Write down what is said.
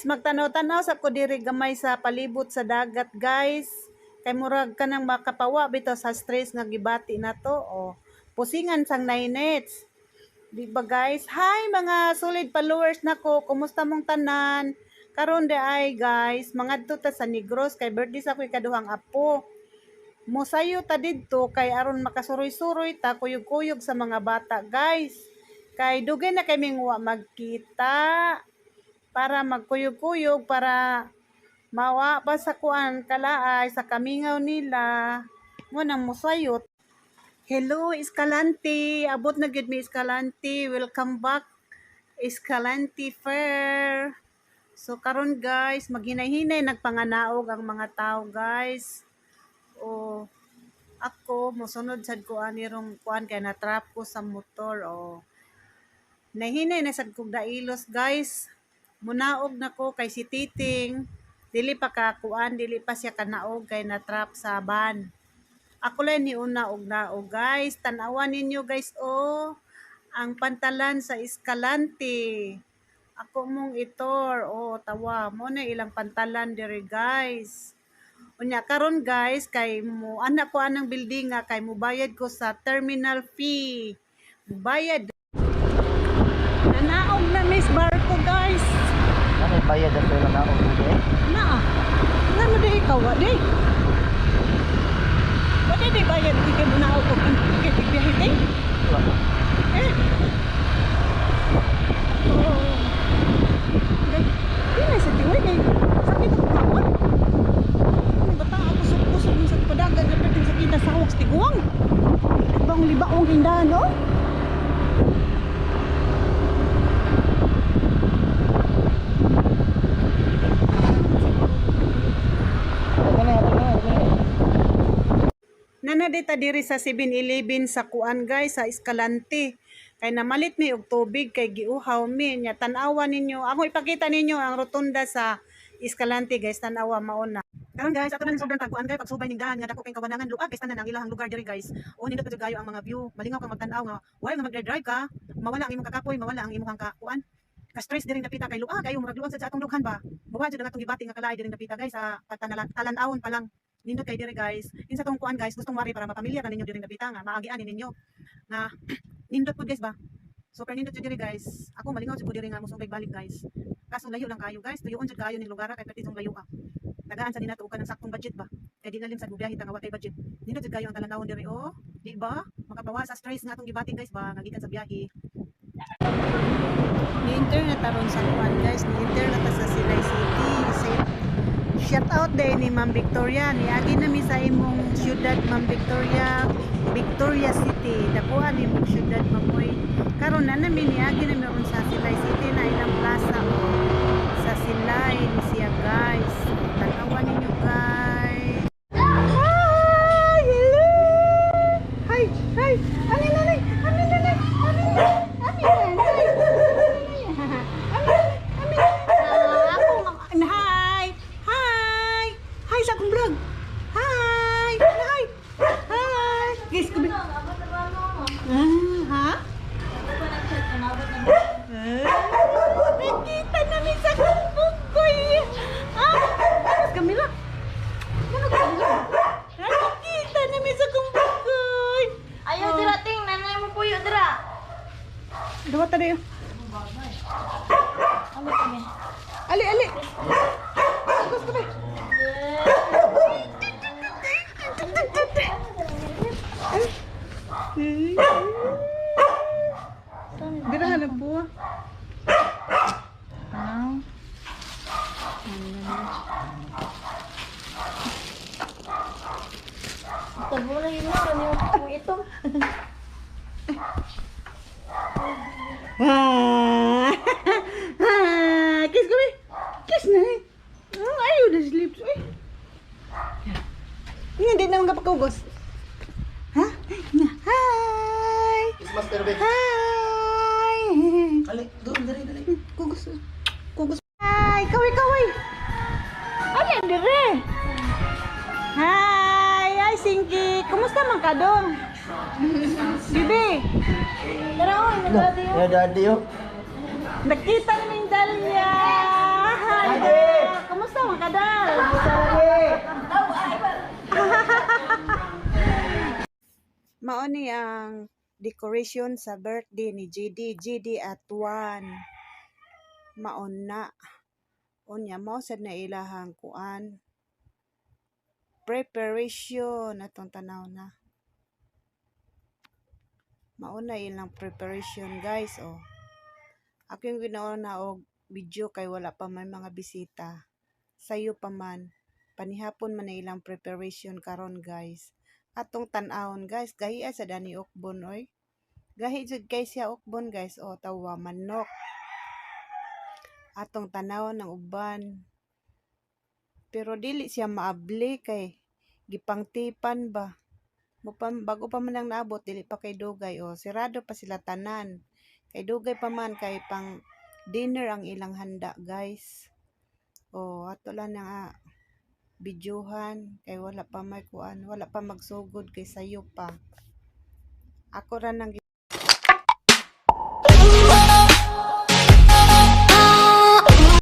Guys, magtanaw-tanaw sa ko diri gamay sa palibot sa dagat, guys. Kay murag kanang makapawa bitaw sa stress nga gibati nato oh. Pusingan sang 9 nets. Di ba, guys? Hi mga solid followers nako, kumusta mong tanan? Karon di ay guys, mangadto ta sa Negros kay birthday sa ako'y kaduhang apo. Mosayo ta didto kay aron makasuroy-suroy ta, kuyog-kuyog sa mga bata, guys. Kay dugay na kami wa magkita para magkuyog-kuyog, para mawa pa sa kuan kalaay sa kamingaw nila mo nang mosayot. Hello, Escalante. Abot na gyud mi Escalante. Welcome back, Escalante Fair. So karon guys, maghinay-hinay nagpanganaog ang mga tao, guys. O ako mosunod sad ko ani rong kuan kay na-trap ko sa motor o. Nahinay na sad kog dailos, guys. Munaog na ko kay si Titing dili pa ka kuan, dili pa siya kanaog kay na-trap sa van. Ako lang ni una og naog, guys. Tan-awan ninyo, guys, oh, ang pantalan sa Escalante. Ako mong itor oh, tawa mo na ilang pantalan diri, guys. Unya karon guys, kay mo anak ko anang building nga kay mubayad ko sa terminal fee. Mubayad. Nanaog na miss barko, guys. Ano yung bayad ang pera na ako hindi? Naa. Ngano di ikaw wa di? Wa di di bayad kay munaog og ticket biyahe te? Wala. Eh. Oo. Day, di na sa tiway kay sakit ako kaon. Ano ba ta ako kusog sa padagan na perting sakita sa hawak sa tiguang. Bang libaong hindahan, no? Ito na, ito na, ito na. Nanadita diri sa 7-Eleven sa kuan, guys, sa Escalante. Kay namalit mi og tubig kay giuhaw mi nya. Tan-awa ninyo. Ako ipakita ninyo ang rotunda sa Escalante, guys, tan-awa mauna. Karon guys, ato na ning sobrang tagpuan kay pagsubay ning daan nga dako kay kawanangan, luag kay tanan ang ilahang lugar diri, guys. O nindot jud kayo ang mga view. Malingaw kang magtan-aw nga while nga magdrive ka, mawala ang imong kakapoy, mawala ang imong ka kuan ka stress diri dapita kay luag kayo, murag luag sad sa atong dughan ba. Mawa jud ang atong gibati nga kalaay diri dapita, guys, sa pagtanan-talan-awon pa lang. Nindot kay diri, guys. Kinsa tong kuan, guys, gustong wari para mapamilya na ninyo diri dapita nga maagian ni ninyo. Nga nindot pud, guys, ba. Super nindot jud diri, guys. Ako malingaw jud ko diri nga mosubay balik, guys. Kaso layo lang kayo, guys. Tuyoon jud kayo ning lugar kay pwede tong layo ah. Tagaan sa ninato og kanang saktong budget ba. Kay di nalim sa biyahe ta nga watay budget. Nindot jud kayo ang talanawon diri oh. Di ba? Makapawa sa stress nga atong gibati, guys, ba nga gikan sa biyahe. Ni-enter na taron sa kuan, guys, ni-enter na ta sa Silay City. Say, shout out day ni Ma'am Victoria. Niagi na mi sa imong syudad, Ma'am Victoria, Victoria City. Dakuha ni imong syudad, Ma'am oy. Karon na nami niagi na mi ron sa Silay City na ilang plaza oh. Sa Silay ni siya, guys. Tanawa ninyo, guys. Hi! Hello! Hi! Hi! Ani nanay! Ani nanay! Ani nanay! Ani nanay! Ani nanay! Ani nanay! Hi! Hi! Hi sa akong vlog! Hi! Hi! Hi! Guys, kubi. Ah, ha? Ah, nakita namin sa kumbukoy. Ah, tapos kamila. Ano kamila? Nakita namin sa kumbukoy. Ayaw dira ting, nanay mo puyo dira. Duwa tayo. Ano kami? Ali, ali. Tapos kami. Birahan na po. Ano? Tabo na yun mo, ano yung ito? Ah. Ah, kiss kami. Kiss na eh. Ah, ayaw na sleep. Uy. Hindi naman kapag. Ha? Hi! Master Ben. Hi! Ali, doon, dali, dali. Kugos. Kugos. Hi! Kaway, kaway! Ay, dire! Hi! Ay, Sinky! Kumusta man ka dong? Bibi! Tara oy, nagdadi Ya, daddy, oh. Nakita namin Dalia! Hi! Kumusta man kadal? Mao ni ang decoration sa birthday ni JD. JD at 1. Maon na. Unya mao sad na ilahang kuan. Preparation atong tanaw na. Mao na ilang preparation, guys, oh. Ako yung ginawa og video kay wala pa man mga bisita. Sayo pa man. Panihapon man na ilang preparation karon, guys. Atong tan-awon, guys, gahi sa dani ukbon oy. Gahi jud kay siya ukbon, guys, o tawa manok. Atong tanawon ng uban. Pero dili siya maabli kay gipangtipan ba. Mo pa, bago pa man ang naabot, dili pa kay dugay, o sirado pa sila tanan. Kay dugay pa man kay pang dinner ang ilang handa, guys. O ato lang na videohan kay wala pa may kuan, wala pa magsugod kay sayo pa. Ako ra nang